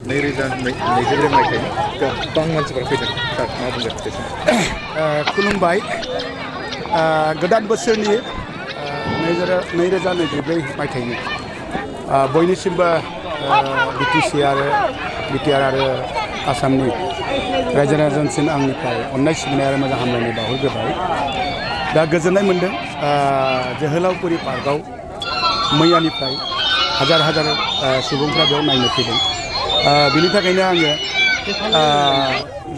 2022 मायथाइनि गोबां मानसिफोरा फैदों सार मा बुंगोन बे समाव खुलुमबाय गोदान बोसोरनि 2024 मायथाइनि बयनिसिमबो बिटिसि आरो बिटिआर आरो आसामनि रायजो राजानिसिम आंनिफ्राय अननाय सिबिनाय आरो मोजां हामलायनाय बावहरग्रोबाय दा गोजोननाय मोनदों जोहोलावफुरि पार्कआव मैयानिफ्राय हाजार हाजार सुबुंफ्रा बेयाव नायनो फैदों बिनि थाखायनो आङो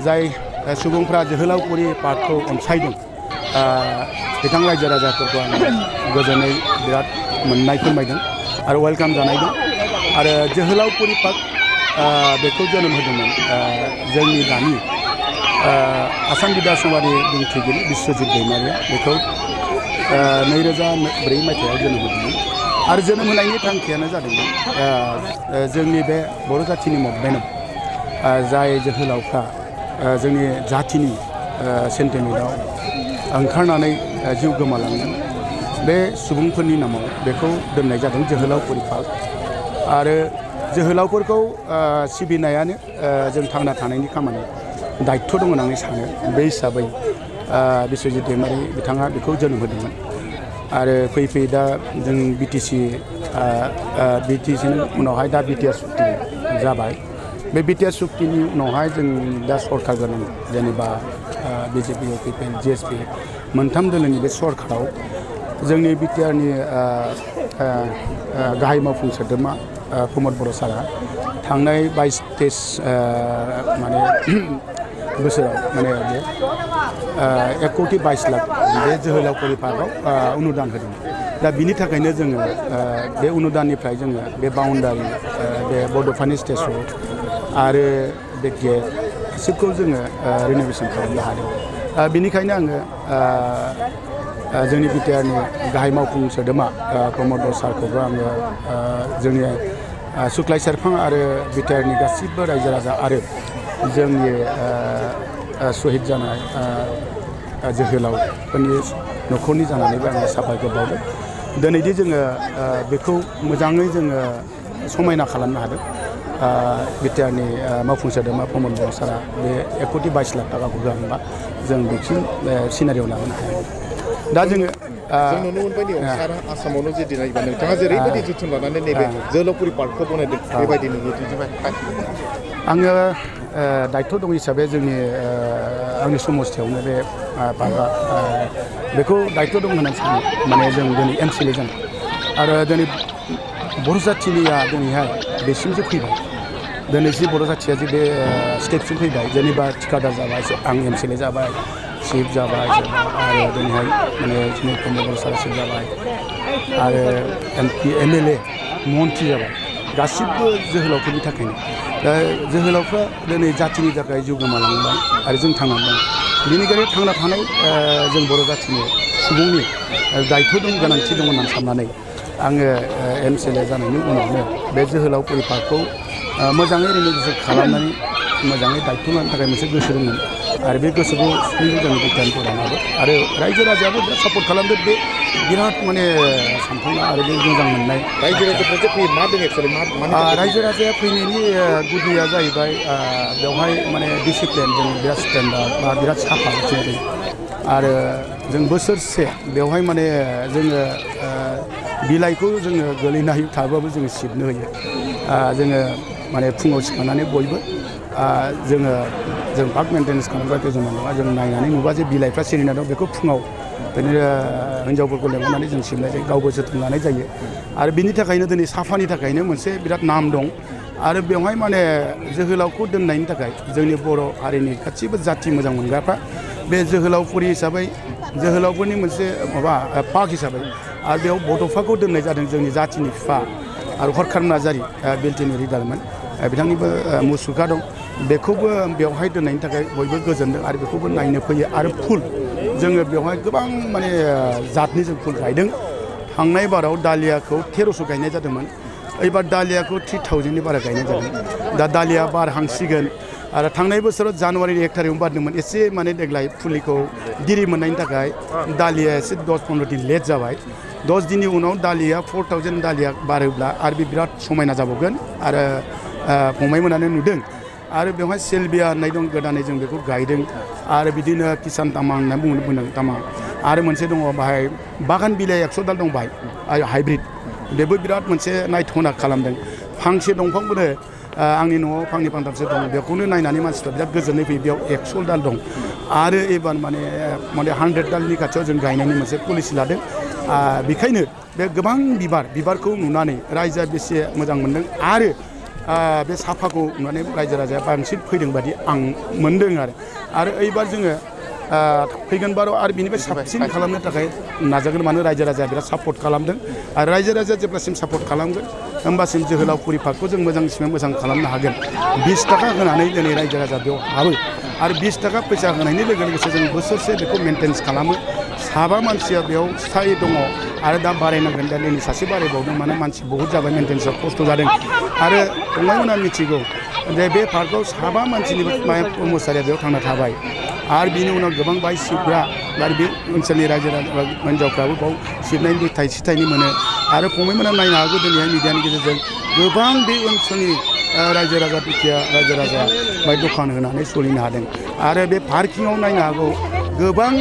जाय सुबुंफ्रा जोहोलावफुरि पार्कखौ अनसायदों बिथां रायजो राजाफोरखौ आं गोजोनै बिराद मोननाय फोरमायदों आरो वेलकाम जानायदों आरो जोहोलावफुरि पार्क बेखौ जोनोम होदोंमोन जोंनि दानि आसाम बिधानसभानि बुंथिगिरि बिश्वजित दैमारिया बेखौ 2004 मायथाइयाव जोनोम होदोंमोन आरो जोनोम होनायनि थांखियानो जादोंमोन जोंनि बे बर' जाथिनि मुभमेन्टआव जाय जोहोलावफ्रा जोंनि जातिनि सेन्टिमेन्टआव ओंखारनानै जिउ गोमालांदों बे सुबुंफोरनि नामाव बेखौ दोननाय जादों जोहोलावफुरि पार्क आरो जोहोलावफोरखौ सिबिनायानो जों थांना थानायनि खामानि दायित्व दं होननानै सानो बे हिसाबै बिश्वजित दैमारि बिथाङा बेखौ जोनोम होदोंमोन आरो फैयै फैयै दा जों बिटिसिनि उनावहाय दा बिटिआर सुक्ति जाबाय बे बिटिआर सुक्तिनि उनावहाय जों दा सरकार गोनां जेनेबा बिजेपि इउपिपिएल जिएसपि मोनथाम दोलोनि बे सरकाराव जोंनि बिटिआरनि गाहाय मावफुं सोद्रोमा प्रमद बर' सारा थांनाय 22-23 माने बोसोराव माने बे 1,22,00,000 बे जोहोलावफुरि पार्कआव अनुदान होदों दा बिनि थाखायनो जोङो बे अनुदाननिफ्राय जोङो बे बाउन्डारि बे बड'फानि स्टेचु आरो बे गेट गासिबखौ जोङो रिन'भेसन खालामनो हादों बिनिखायनो आङो जोंनि बिटिआरनि गाहाय मावफुं सोद्रोमा प्रमद बर' सारखौबो आङो जोंनि सुक्लाय सेरफां आरो बिटिआरनि गासिबो रायजो राजा आरो जोंनि शहीद जानाय जोहोलावफोरनि न'खरनि जानानैबो आङो साबायखर बावदों दिनैदि जोङो बेखौ मोजाङै जोङो समायना खालामनो हादों बिटिआरनि मावफुं सोद्रोमा प्रमद बर' सारा बे 1,22,00,000 थाखाखौ होआमोनबा जों बेसिम सिनारियाव लाबोनो हाया दा जोङो जों नुनो मोनबाय सारा आसामावनो जुदि नायोबा नोंथाङा जेरैबायदि जोथोन लानानै नैबे जोहोलावफुरि पार्कखौ बनायदों बेबायदि नुयो आङो दायित्व दं हिसाबै जोंनि आंनि समस्थियावनो बे पार्कआ बेखौ दायित्व दं होननानै सानो माने जों दिनै एमसिएलए जानाय आरो दिनै बर' जाथिनिया दिनैहाय बेसिमसो फैबाय दिनैसि बर' जाथिया जे बे स्टेपसिम फैबाय जेनेबा थिखादार जाबाय आं एमसिएलए जाबाय चिफ जाबाय आरो दिनैहाय माने जोंनि प्रमद बर' सारा चिफ जाबाय आरो एमपि एमएलए मन्थ्रि जाबाय गासिबो जोहोलावफोरनि थाखायनो दा जोहोलावफ्रा दिनै जातिनि थाखाय जिउ गोमालांबाय आरो जों थांनानै दं बेनिखायनो थांना थानाय जों बर' जातिनि सुबुंनि दायित्व दं गोनांथि दं होननानै साननानै आङो एमसिएलए जानायनि उनावनो बे जोहोलावफुरि पार्कखौ मोजाङै रिन'भेसन खालामनानै मोजाङै दायित्व लानो थाखाय मोनसे गोसो दंमोन आरो बे गोसोखौ सुफुंनो जोंनि बिटिआरनि प्रधानाबो आरो रायजो राजायाबो बिराद सापर्ट खालामदों बे बिराद माने सानथावना आरो बे मोजां मोननाय रायजो राजाफोरजों फैयो मा दं एक्सुवेलि रायजो राजाया फैनायनि गुदिया जाहैबाय बेवहाय माने डिसिप्लिन जों बिराद स्टेन्डार्ड बा बिराद साफा जों आरो जों बोसोरसे बेवहाय माने जोङो बिलाइखौ जोङो गोलैनाय थाबाबो जोङो सिबनो होयो जोङो माने फुङाव सिखारनानै बयबो जों पार्क मेन्टेनेन्स खालामग्रा जों नङा जों नायनानै नुबा जे बिलाइफ्रा सिरिना दं बेखौ फुङाव बिदिनो हिन्जावफोरखौ लेंहरनानै जों सिबनाय जायो गावबो जोथोन लानाय जायो आरो बिनि थाखायनो दिनै साफानि थाखायनो मोनसे बिराद नाम दं आरो बेवहाय माने जोहोलावखौ दोननायनि थाखाय जोंनि बर' हारिनि गासिबो जाथि मोजां मोनग्राफ्रा बे जोहोलावफुरि हिसाबै जोहोलावफोरनि मोनसे माबा पार्क हिसाबै आरो बेयाव बड'फाखौ दोननाय जादों जोंनि जाथिनि बिफा आरो हरखार नार्जारि बिएलटिनि लिडारमोन बिथांनिबो मुसुखा दं बेखौबो बेवहाय दोननायनि थाखाय बयबो गोजोनदों आरो बेखौबो नायनो फैयो आरो फुल जोङो बेवहाय गोबां माने जातनि जों फुल गायदों थांनाय बाराव दालियाखौ 1300 गायनाय जादोंमोन एबार दालियाखौ 3000नि बारा गायनाय जादों दा दालिया बारहांसिगोन आरो थांनाय बोसोराव जानुवारिनि 1 थारिखआव बारदोंमोन एसे माने देग्लाय फुलिखौ दिरि मोननायनि थाखाय दालिया एसे 10-15 दिन लेट जाबाय 10 दिननि उनाव दालिया 4000 दालिया बारोब्ला आरो बे बिराद समायना जाबावगोन आरो फंबायमोनानो नुदों आरो बेवहाय सेलबिया होननाय दं गोदानै जों बेखौ गायदों आरो बिदिनो किसान तामां होनना बुंदों तामां आरो मोनसे दङ बाहाय बागान बिलाइ 100 दाल दं बाहाय हाइब्रिद बेबो बिराद मोनसे नायथावना खालामदों फांसे दंफांखौनो आंनि न'आव फांनै फांथामसो दं बेखौनो नायनानै मानसिफ्रा बिराद गोजोननाय फैयो बेयाव 100 दाल दं आरो एबार माने 100 दालनि खाथियाव जों गायनायनि मोनसे पलिसि लादों बेखायनो बे गोबां बिबारखौ नुनानै रायजोआ बेसे मोजां मोनदों आरो बे साफाखौ नुनानै रायजो राजाया बांसिन फैदों बादि आं मोनदों आरो एबार जोङो फैगोन बाराव आरो बिनिफ्राय साबसिन खालामनो थाखाय नाजागोन मानो रायजो राजाया बिराद सापर्ट खालामदों आरो रायजो राजाया जेब्लासिम सापर्ट खालामगोन होमबासिम जोहोलावफुरि पार्कखौ जों मोजांसिन मोजां खालामनो हागोन 20 थाखा होनानै दिनै रायजो राजा बेयाव हाबो आरो 20 थाखा फैसा होनायनि लोगोसे जों बोसोरसे बेखौ मेनटेन्स खालामो साबा मानसिया बेयाव स्थायी दङ आरो दा बारायनांगोन दा दिनै सासे बारायबावदों माने मानसि बहुत जाबाय मेनटेन्सआव खस्थ' जादों आरो फंबायमोना मिथिगौ जे बे पार्कआव साबा मानसिनि कर्मचारिया बेयाव थांना थाबाय आरो बिनि उनाव गोबां बाय सिबग्रा आरो बे ओनसोलनि रायजो राजा हिनजावफ्राबो बाव सिबनायनि थाइसे थाइनै मोनो आरो फंबायमोना नायनो हागौ दिनैहाय मिडियानि गेजेरजों गोबां बे ओनसोलनि रायजो राजा दुखिया रायजो राजा बाय दखान होनानै सोलिनो हादों आरो बे पार्किंआव नायनो हागौ गोबां